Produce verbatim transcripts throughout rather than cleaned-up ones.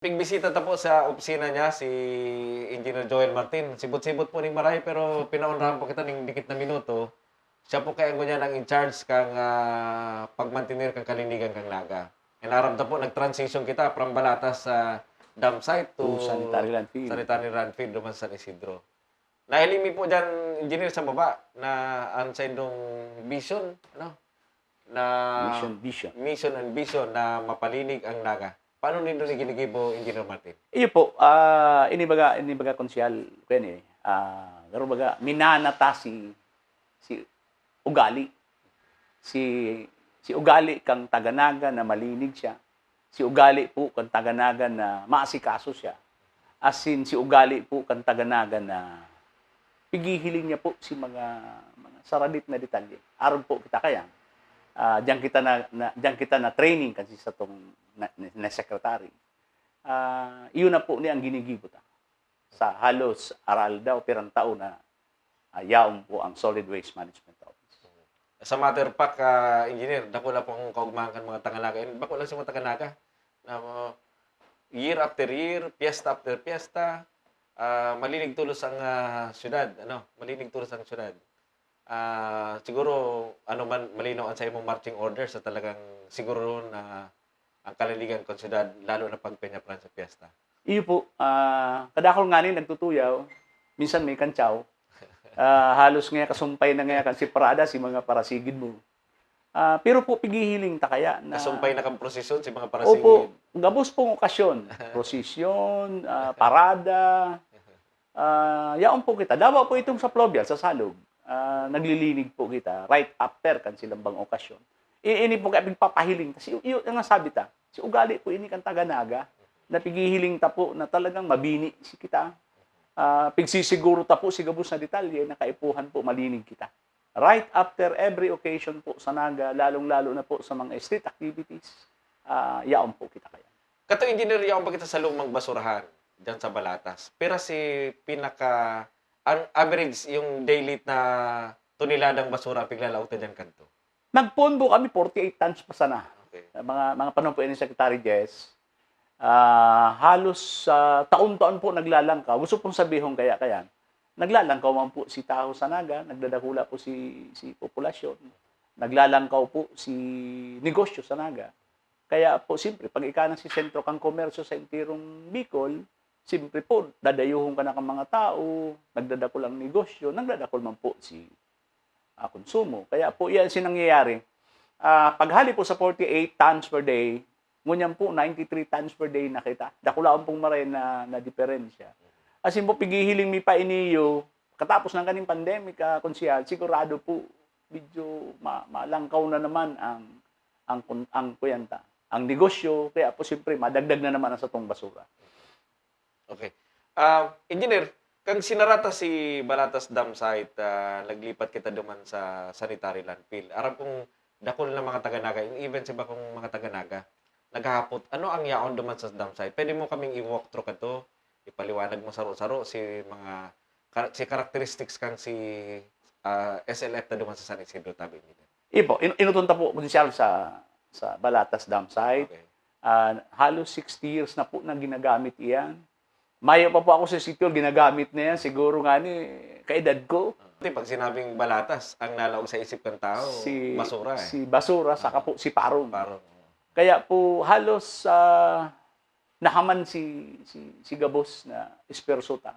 Pigbisita ta po sa opisina niya si Engineer Joel Martin. Sibot-sibot po ning maray, pero pinaonrahan po kita ning dikit na minuto. Siya po kaya ngunyan ang in charge kang, ah, pagmantener kang kalinigan kang Naga. And aram ta po, nag-transition kita from Balatas sa dam site to To sanitary landfill. sanitary landfill duman sa San Isidro. Nahiling mi po diyan, Engineer, sa baba na ang saindong vision, ano, na Mission, vision. mission and vision na mapalinig ang Naga. Paano nindo ni ginigibo, Engineer Martin? Iyo po, ah, ini baga, ini baga, Konsehal, kaya ni, ah, garo baga, minana ta si, si ugali. Si, si ugali kang taga Naga na malinig siya. Si ugali po kang taga Naga na maasikaso siya. Asin si ugali po kang taga Naga na pighihiling niya po si mga, mga saradit na detalye. Arog po kita kayan. Ah, diyan kita na, na, diyan kita na training kasi sa tong na, na, na secretary. Ah, iyon na po ni ang ginigibo ta. Sa halos aral daw, pirang taon na, ah, yaon po ang Solid Waste Management Office. Sa matter of fact, ah, Engineer, dakula po ang kaugmahan kan mga taga Naga. And bako lang sa mga taga Naga, na, uh, year after year, piyesta after piyesta, ah, malinig tolos ang, ah, syudad, ano, malinig tolos ang syudad. Ah, siguro, ano man, malinaw ang sa imong marching orders sa talagang siguro na ang kalinigan kan syudad, lalo na pag Peñafrancia Fiesta. Iyo po, ah, kadakul ngani nagtutuyaw, minsan may kantsaw. Ah, halos nga kasumpay na nga kan si parada, si mga parasigid mo. Ah, pero po, pighihiling ta kaya na Kasumpay na kan prosesyon si mga parasigid. Opo, gabos pong okasyon. Prosesyon, ah, parada. Ah, yaon po kita. Dawa po itong sa Fluvial, sa Salog. Ah, naglilinig po kita right after kan silang bang okasyon. I-, ini po kaya pigpapahiling ta. Si, iyo, ang sabi ta, si ugali po ini kan taga Naga, na pighihiling ta po na talagang mabini si kita. Ah, pigsisiguro ta po si gabos na detalye na kaipuhan po malinig kita. Right after every occasion po sa Naga, lalong-lalo na po sa mga street activities, ah, yaon po kita kaya. Kato, Engineer, yaon pa kita sa lumang basurahan, dyan sa Balatas. Pira si pinaka, ang average, yung daily na toneladang basura ang piglalaog ta dyan kanto? Nagpoon po kami, forty-eight tons pa sana. Okay. Mga, mga panahon po yun ni Secretary Jess. Ah, halos, ah, taon-taon po naglalangkaw. Gusto pong sabihon kaya, kaya, naglalangkaw man po si tawo sa Naga, nagdadakula po si, si populasyon. Naglalangkaw po si negosyo sa Naga. Kaya po, siyempre, pag ika na si sentro kang komersyo sa entirong Bicol, siyempre po, dadayohon ka na kang mga tao, nagdadakul ang negosyo, nagdadakul man po si, ah, konsumo. Kaya po, yan si nangyayari. Ah, paghali po sa forty-eight tons per day, ngunyan po, ninety-three tons per day na kita. Dakulaon pong maray na, na diferensya. As in po, pighihiling mi pa iniyo, katapos ng kaning pandemic, ah, Konsehal, sigurado po, medyo ma-, malangkaw na naman ang, ang kun-, ang kuyanta, ang negosyo, kaya po, siyempre, madagdag na naman ang satong basura. Okay. Ah, Engineer, kan sinara ta si Balatas Dam Site, ah, naglipat kita duman sa sanitary landfill. Aram kong dakul na mga taga-Naga, and even sa iba kong mga taga-Naga, naghahapot, "Ano ang yaon duman sa dam site?" Pwede mo kaming i-walk through kadto, ipaliwanag mo saro-saro si mga kar-, si characteristics kan si, ah, S L F ta duman sa San Isidro Tabi, Engineer. Ipo, in-, inuton ta po, Konsehal, sa, sa Balatas Dam Site. Okay. Ah, halos sixty years na po na ginagamit iyan. Mayo pa po ako sa City Hall, ginagamit na yan. Siguro nga ni, kaedad ko. Kasi pag sinabing Balatas, ang nalaog sa isip kan tao, Si, basura eh. si basura, saka Ah. po si parong. Parong. Kaya po halos, ah, nahaman si, si, si gabos na esperso ta.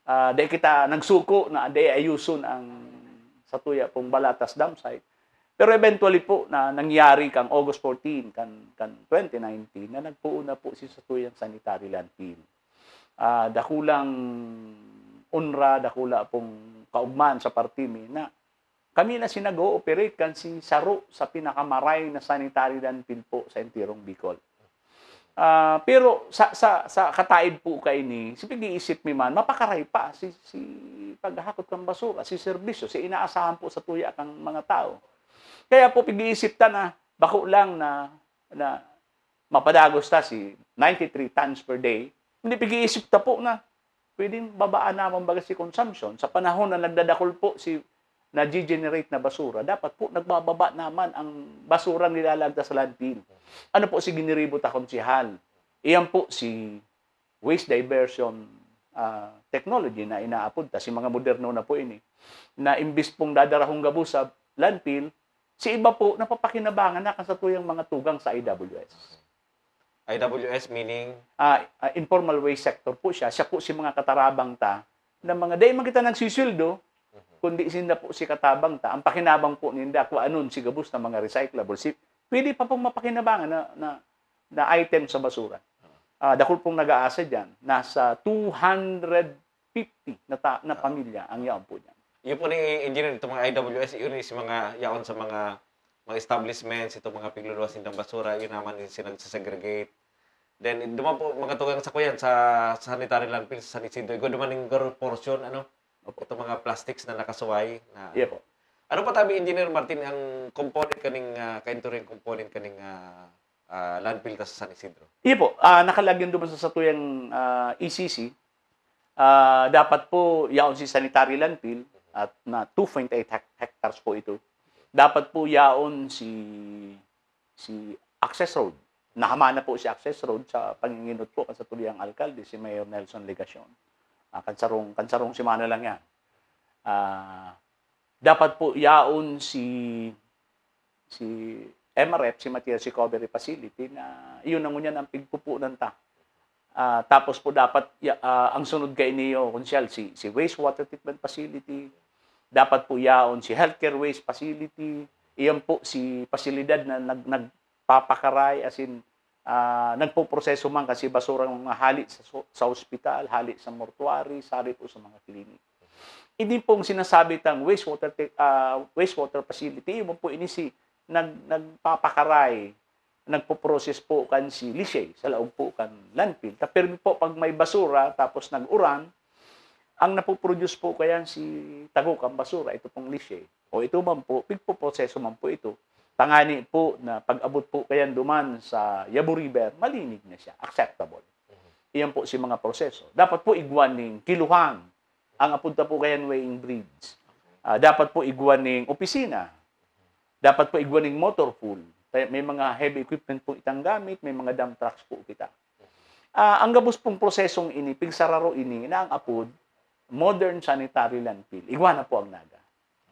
Ah, dai kita nagsuko na dai ayuson ang satuya pong Balatas Dam Site. Pero eventually po na nangyari kang August fourteen, kan, kan twenty nineteen, na nagpoon na po si satuyang sanitary landfill. Ah, dakulang onra, dakula pong kaugmahan sa parte mi na kami na si nag-o-operate kan si saro sa pinakamaray na sanitary landfill po sa entirong Bicol. Ah, pero sa, sa, sa kataid po kaini, si pag-iisip mi man, mapakaray pa si, si paghahakot kan basura, si serbisyo, si inaasahan po sa tuya kang mga tao. Kaya po, pag-iisip ta na, bako lang na, na mapadagos ta si ninety-three tons per day, hindi pag-iisip ta po na pwedeng babaan naman baga si consumption. Sa panahon na nagdadakul po si, nagge-generate na basura, dapat po nagbababa naman ang basurang nilalagda sa landfill. Ano po si giniribo ta, Konsehal? Iyan po si waste diversion, ah, technology na inaapod ta, si mga moderno na po ini, na imbis pong dadarahon gabos sa landfill, si iba po napapakinabangan na kan satuyang mga tugang sa I W S. I W S meaning? Ah, ah, informal waste sector po siya. Siya po si mga katarabang ta na mga, dai man kita nagsisweldo, kundi sinda po si katabang ta. Ang pakinabang po ninda, kung anon si gabos na mga recyclable, si, pwede pa pong mapakinabangan na, na, na item sa basura. Ah, dakul pong nag-aasa dyan. Nasa two hundred fifty na, ta- na pamilya ang yaon po dyan. Yun po ni engineer, itong mga I W S, yun is mga yaon sa mga mga establishments, itong mga pigluluwas nindang basura, yun naman yung sinagsesegregate. Then, duman po, mga tugang sa kuyan, sa sanitary landfill, sa San Isidro, igwa duman yung garo portion, ano, itong mga plastics na nakasuway. Na, Iya po. Ano pa tabi, Engineer Martin, ang component kaning, ah, kainturing component kaning ah, ah, landfill ta sa San Isidro? Iya po, ah, nakalagyan duman sa satuyang ah, E C C, ah, dapat po yaon si sanitary landfill at na two point eight hec- hectares po ito. Dapat po yaon si si access road. Nahama na po si access road sa panginginot po kan satuyang alkalde, si Mayor Nelson Legacion. Ah, kan sarong, kan sarong semana lang yan. Ah, dapat po yaon si si M R F, si Materials Recovery Facility, na iyon na ngunyan ang pigpupunan ta. Ah, tapos po dapat ya- ah, ang sunod kaini, Konsehal, si, si wastewater treatment facility, dapat po yaon si healthcare waste facility, iyan po si pasilidad na nag, nagpapakaray, as in, ah, nagpoproseso man kasi basura nga hali sa, so- sa ospital, hali sa mortuaries, hali po sa mga clinic. Ini pong sinasabi tang wastewater te- ah, wastewater facility, iyan po ini si nag, nagpapakaray, nagpo-process po kan si Lishay sa laog po kan landfill. Ta pirmi po pag may basura tapos nag-uran, ang napoproduce po kayan si tago kan basura, ito pong Lishay. O ito man po, pigpoproseso man po ito. Tangani po na pag-abot po kayan duman sa Yabo River, malinig na siya, acceptable. Iyan po si mga proseso. Dapat po igwa ning kiluhan ang apod ta po kayan weighing bridge. Ah, dapat po igwa ning opisina. Dapat po igwa ning motor pool. Kaya may mga heavy equipment po itang gamit, may mga dump trucks po kita. Ah, ang gabos pong prosesong ini, pigsararo ini, na ang apod, modern sanitary landfill. Igwa na po ang Naga.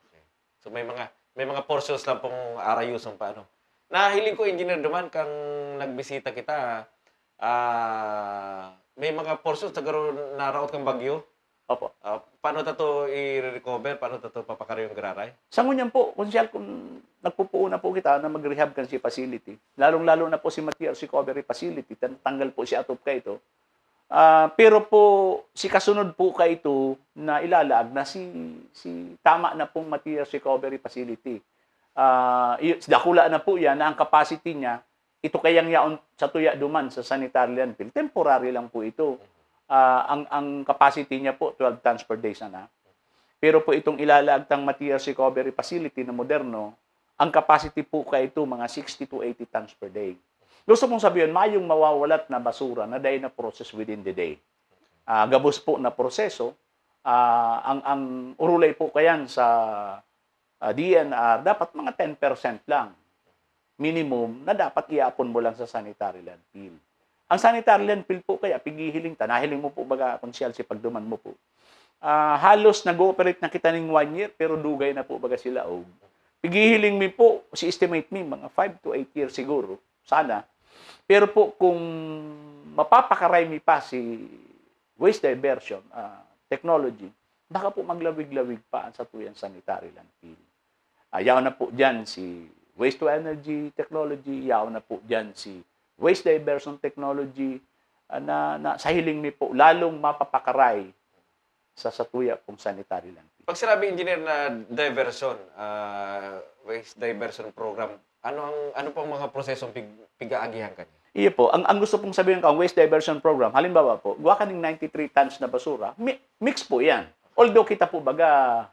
Okay. So may mga may mga portions lang pong arayuson pa, ano. Nahiling ko, Engineer, duman kang nagbisita kita, ah, may mga portions na garo naraot kang bagyo. Opo. Ah, paano ta to i-recover? Paano ta to papakarayon giraray? Sa ngunyan po, Konsehal, kung nagpupuo na po kita na mag-rehab kan si facility, lalong-lalo na po si Materials Recovery Facility, tan- tanggal po si atop ka ito. Ah, pero po, si kasunod po ka ito na ilalaag na si, si tama na pong Materials Recovery Facility. Ah, y- dakula na po yan na ang capacity niya, ito kayang yaon sa tuya duman sa sanitary landfill, temporary lang po ito. Ah, ang, ang capacity niya po, twelve tons per day sana. Pero po itong ilalaag tang Materials Recovery Facility na moderno, ang capacity po ka ito mga sixty to eighty tons per day. Gusto mong sabihin, mayong mawawalat na basura na dai na process within the day. Ah, gabos po na proseso, ah, ang, ang urulay po kayan sa ah, D N R, dapat mga ten percent lang. Minimum na dapat iapon mo lang sa sanitary landfill. Ang sanitary landfill po kaya, pighihiling ta, nahiling mo po baga, Konsehal, si pagduman mo po. Ah, halos nag-ooperate na kita ning one year, pero dugay na po baga sila. O, pighihiling mi po, si estimate mi, mga five to eight years siguro. Sana. Pero po, kung mapapakaray mi pa si waste diversion ah, technology, baka po maglawig-lawig pa ang satuyang sanitary landfill. Ah, yaon na po dyan si waste to energy technology, yaon na po dyan si waste diversion technology, ah, na, na sa hiling mi po, lalong mapapakaray sa satuya pong sanitary landfill. Pag sinabi, Engineer, na diversion, ah, waste diversion program, ano ang ano pang mga prosesong pig, pig-aagihan kanya? Iyo po, ang, ang gusto pong sabihin ko, ang waste diversion program, halimbawa po, gawa ka ning ninety-three tons na basura, mi- mix po yan. Although kita po baga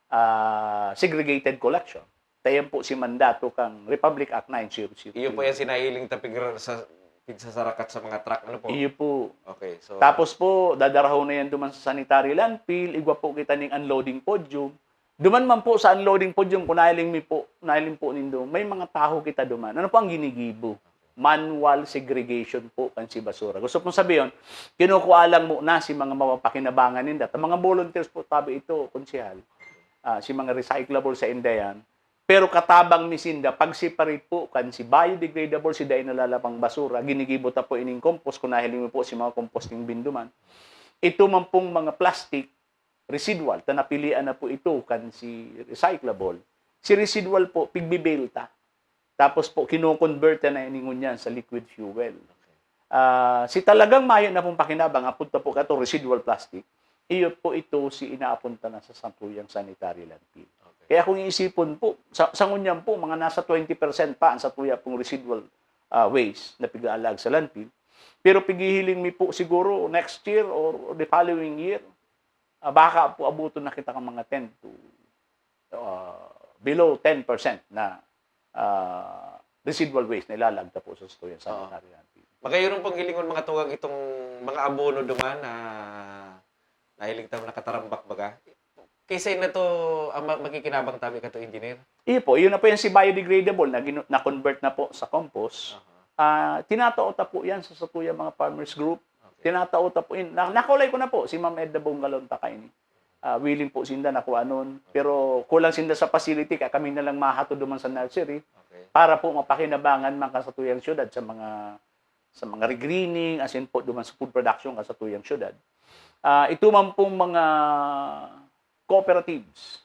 ah, segregated collection. Tayan po si mandato kang Republic Act nine zero zero. Iyo po yan sinahiling ta pig, sa, pigsasarakat sa mga truck, ano po? Iyo po. Okay, so Tapos po, dadarahon na yan duman sa sanitary landfill, igwa po kita ning unloading podium. Duman man po sa unloading podium, kung nahiling mi po, nahiling po nindo, may mga taho kita duman. Ano po ang ginigibo? manual segregation po kan si basura. Gusto pong sabihin, kinukuha lang muna si mga mapapakinabangan ninda. At mga volunteers po tabi ito, konsehal. Ah, si mga recyclable sa indayan. Pero katabang mi sinda, pag-separate po kan si biodegradable, si dai nalalapang basura, ginigibo ta po ining compost, kung nahiling mo po si mga composting bin duman. Ito man pong mga plastic, residual, ta napilian na po ito kan si recyclable. Si residual po, pigbibelta. Tapos po, kinoconvert na ini ngunyan sa liquid fuel. Ah, si talagang mayo na pong pakinabang, apod ta po kato residual plastic, iyo po ito si inaapunta na sa satuyang sanitary landfill. Okay. Kaya kung iisipon po, sa, sa ngunyan po, mga nasa twenty percent pa ang satuya pong residual, ah, waste na pig-aalaag sa landfill. Pero pighihiling mi po siguro next year or the following year, ah, baka po abuton na kita ng mga ten to, ah, below ten percent na, ah, residual waste na ilalagda po sa satuya, sa Oo. Sanitary landfill. Magayon pong hilingon mga tugang itong mga abono duman na nahiling tamo nakatarambak baga. Kaysa na to, ang ma-, makikinabang tabi ka to, engineer? Iyo po, yun na po yung si biodegradable na ginu-, na-convert na po sa compost. Aha. Ah, tinatao ta po yan sa satuya mga farmers group. Okay. Tinatao ta po yun. Na-, nakulay ko na po si Ma'am Edna Bongalon ta kaini. Ah, willing po sinda na kung anon. Pero kulang sinda sa facility, kaya kami na lang mahatod duman sa nursery Okay. para po mapakinabangan man kan satuyang syudad sa mga, sa mga regreening, asin po duman sa food production kan satuyang syudad. Ah, ito man pong mga cooperatives,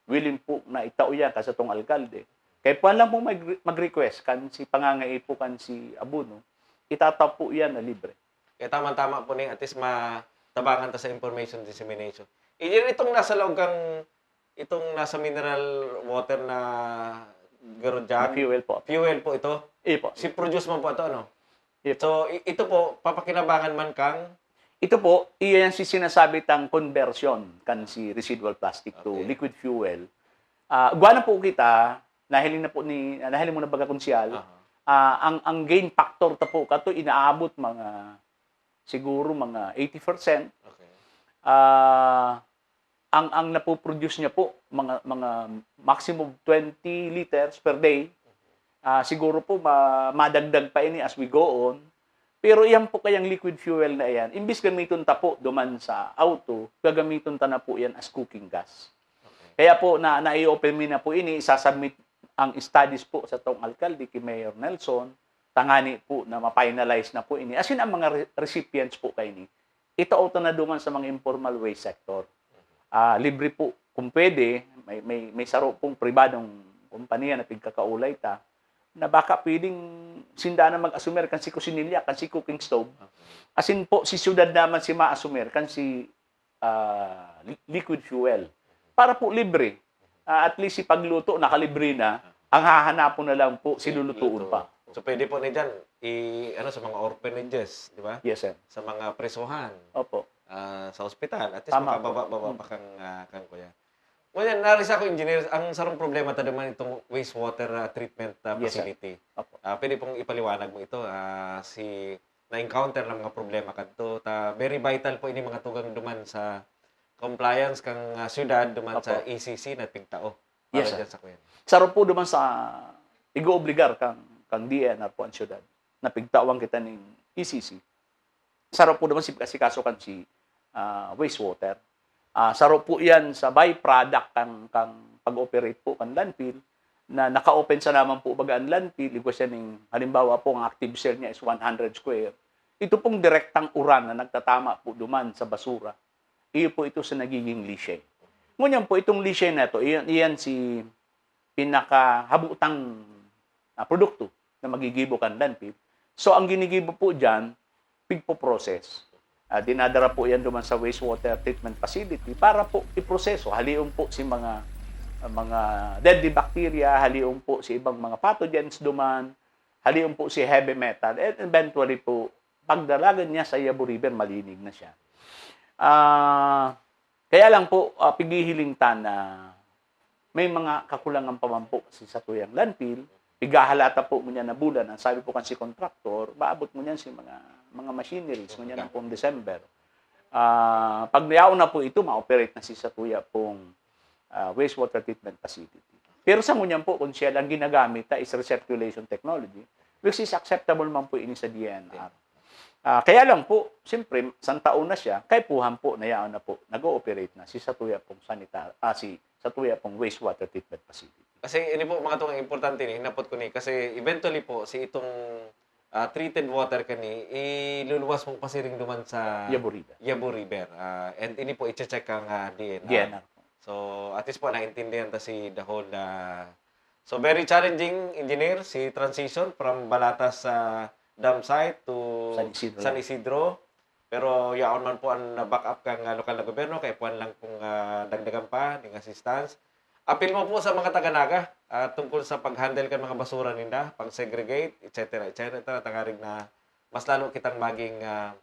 willing po na itao yan kan satong alkalde. Kaya po lang po mag-, mag-request kan si pangangaipo kan si abono, itatao po yan na libre. Kaya tama-tama po ni, at least matabangan ta sa information dissemination. I-, itong nasa laog kang, itong nasa mineral water na garo Na dyan, fuel po. Fuel po ito? Iyo po. Si produce man po ito, ano? Iyo po. So, i-, ito po, papakinabangan man kang Ito po, iyan si sinasabi tang conversion kan si residual plastic to Okay. liquid fuel. Ah, gwa na po kita, nahiling na po ni, nahiling mo na baga, Konsehal, Aha. ah, ang, ang gain factor ta po kato inaabot mga, siguro mga eighty percent. Okay. Ah, ang, ang napoproduce niya po, mga, mga maximum twenty liters per day. Ah, siguro po ma-, madagdag pa ini as we go on. Pero iyan po kayang liquid fuel na iyan, imbis gamiton ta po duman sa auto, gagamiton ta na po iyan as cooking gas. Okay. Kaya po na, nai-open mi na po ini, isasubmit ang studies po sa tong alkalde ki Mayor Nelson, tangani po na ma-finalize na po ini. As in, ang mga re-, recipients po kaini, itao ta na duman sa mga informal waste sector. Ah, libre po, kung pwede, may, may, may saro pong pribadong kompanya na pigkakaulay ta, na baka pwedeng sinda na mag-asumer kan si kusinilya, kan si cooking stove. Okay. Asin po, si syudad naman si maasumer kan si, ah, li-, liquid fuel. Para po libre. Ah, at least si pagluto, nakalibre na. Ang hahanapon na lang po, si lulutuon Luto. pa. So, pwede po ni dyan, i-, ano, sa mga orphanages, di ba? Yes, sir. Sa mga presohan. Opo. Ah, sa ospital. At least Tama po. makababa-baba Mm. pa kang, ah, kang kuya. Ngunyan, nari sa ako, engineer, ang sarong problema ta duman itong wastewater, ah, treatment, ah, Yes, sir. facility. Opo. Ah, pwede pong ipaliwanag mo ito, ah, si na-encounter na mga problema kadto. Ta, very vital po ini mga tugang duman sa compliance kang, ah, syudad duman sa Opo. E C C na pigtao. Para Yes, sir. dyan sa kuyan. Saro po duman sa igo-obligar kang, kang D E N R po ang syudad na pigtawan kita ning E C C. Saro po duman si, si kaso kan si, ah, wastewater. Ah, saro po iyan sa byproduct kang, kang pag-operate po kan landfill, na naka-open sa naman po baga ang landfill, igwa siya ning, halimbawa po, ang active cell niya is one hundred square. Ito pong direktang uran na nagtatama po duman sa basura, iyo po ito sa nagiging lisheng. Ngunyan po, itong lisheng na ito, iyan, iyan si pinakahabutang, ah, produkto na magigibo kan landfill. So, ang ginigibo po diyan, pigpo-process. Ah, dinadara po yan duman sa wastewater treatment facility para po iproseso. Halion po si mga, ah, mga deadly bacteria, halion po si ibang mga pathogens duman, halion po si heavy metal, and eventually po, pagdalagan niya sa Yabo River, malinig na siya. Ah, kaya lang po, ah, pighihiling ta na may mga kakulangan pa man po si satuyang landfill. Pigahalata po ngunyan na bulan. Ang sabi po kan si contractor, maabot ngunyan si mga, mga machineries, ngunyan ang pong December. Ah, pag yaon na po ito, ma-operate na si satuya pong, ah, wastewater treatment facility. Pero sa ngunyan po, kung siya lang ginagamit na is recirculation technology, which is acceptable man po ini sa D N R. Ah, kaya lang po, siyempre, santaon na siya, kaipuhan po na yaon na po, nag-ooperate na si satuya pong sanitar-, ah, si satuya pong wastewater treatment facility. Kasi ini po, mga tugang, importante ni, hinapot ko ni, kasi eventually po, si itong ah, treated water kani, iluluwas mo pasiring duman sa Yabo River. Yabo River. Ah, and ini po, i-check ang ah, D N R. D N R. So, at least po, naintindihan ta si the whole na... So, very challenging, engineer, si transition from Balatas sa dam site to San Isidro. San Isidro. Pero yaon man po ang na-back up kang ah, lokal na gobyerno, kaya puwan lang pong ah, dagdagan pa ning assistance. Apil mo po sa mga taga-Naga ah, tungkol sa pag-handle kan mga basura ninda, pag-segregate, et cetera, et cetera, tangarig na mas lalo kitang maging ah,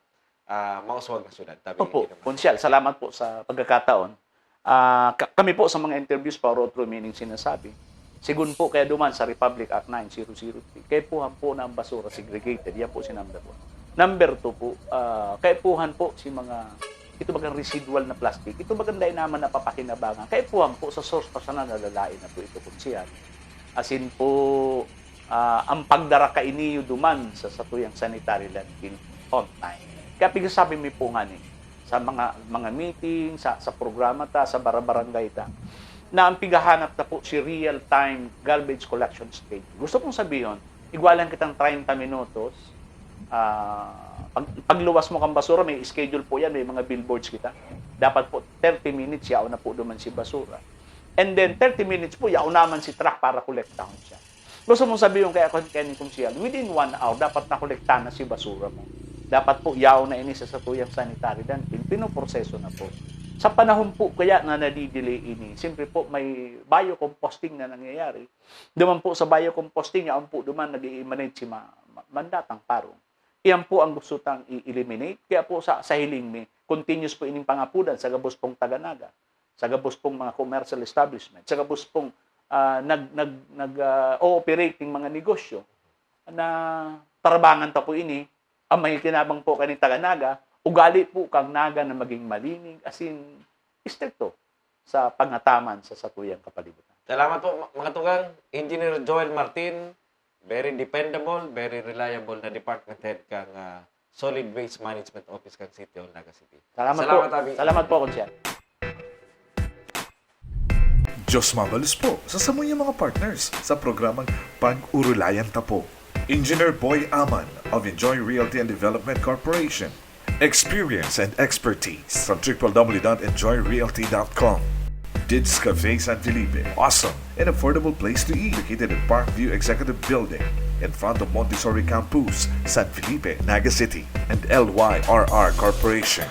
ah, mauswag na syudad. Tabi Opo, naman. Konsyal, salamat po sa pagkakataon. Ah, ka- kami po sa mga interviews pa or otro meaning sinasabi, sigun po kaya duman sa Republic Act nine zero zero three, kaipuhan po na ang basura segregated. Yan po si number one. Number two po, ah, kaipuhan po si mga, ito bagang residual na plastic, ito bagang dai naman napapakinabangan. Kaipuhan po sa source pa sana nalalain na po ito, Konsyal. Asin po, ah, ang pagdara kaini duman sa satuyang sanitary landfill on time. Kaya pigsasabi mi po nga ni, sa mga mga meeting, sa sa programa ta, sa barabarangay ta, na ang pighahanap ta po si real-time garbage collection schedule. Gusto kong sabihin, igwalan kitang treinta minutos, ah, pag, pagluwas mo kang basura, may schedule po yan, may mga billboards kita. Dapat po thirty minutes, yaon na po duman si basura. And then thirty minutes po, yaon naman si truck para kolektahon siya. Gusto mong sabihin kaya kung kaya ni Konsehal, within one hour, dapat nakolekta na si basura mo. Dapat po, yaon na ini sa satuyang sanitary landfill, pinoproseso na po. Sa panahon po kaya na nadidelay ini, siyempre po may biocomposting na nangyayari. Duman po sa biocomposting, yaon po duman nag-i-emanate si ma- ma- mandatang parong. Iyan po ang gusto tang i-eliminate. Kaya po sa, sa hiling mi, continuous po ining pangapudan sa gabos pong taga-Naga, sa gabos pong mga commercial establishment, sa gabos pong ah, nag nag nag ah, ooperate ning mga negosyo na tarabangan ta po ini. Ang makikinabang po kaning taga-Naga, ugali po kang Naga na maging malinig, asin istrikto sa pangataman sa satuyang kapalibutan. Salamat po, ma- mga tugang. Engineer Joel Martin, very dependable, very reliable na department head kang ah, Solid Waste Management Office kang City Hall, Naga City. Salamat, Salamat, po. Abi. Salamat po, Konsehal. Diyos mabalos po sa samuyang mga partners sa programang Pag-urulayan Ta Po. Engineer Boy Aman of Enjoy Realty and Development Corporation. Experience and expertise from triple w dot enjoy realty dot com. Dids Cafe San Felipe, awesome and affordable place to eat, located at Parkview Executive Building, in front of Montessori Campus, San Felipe, Naga City, and L Y R R Corporation.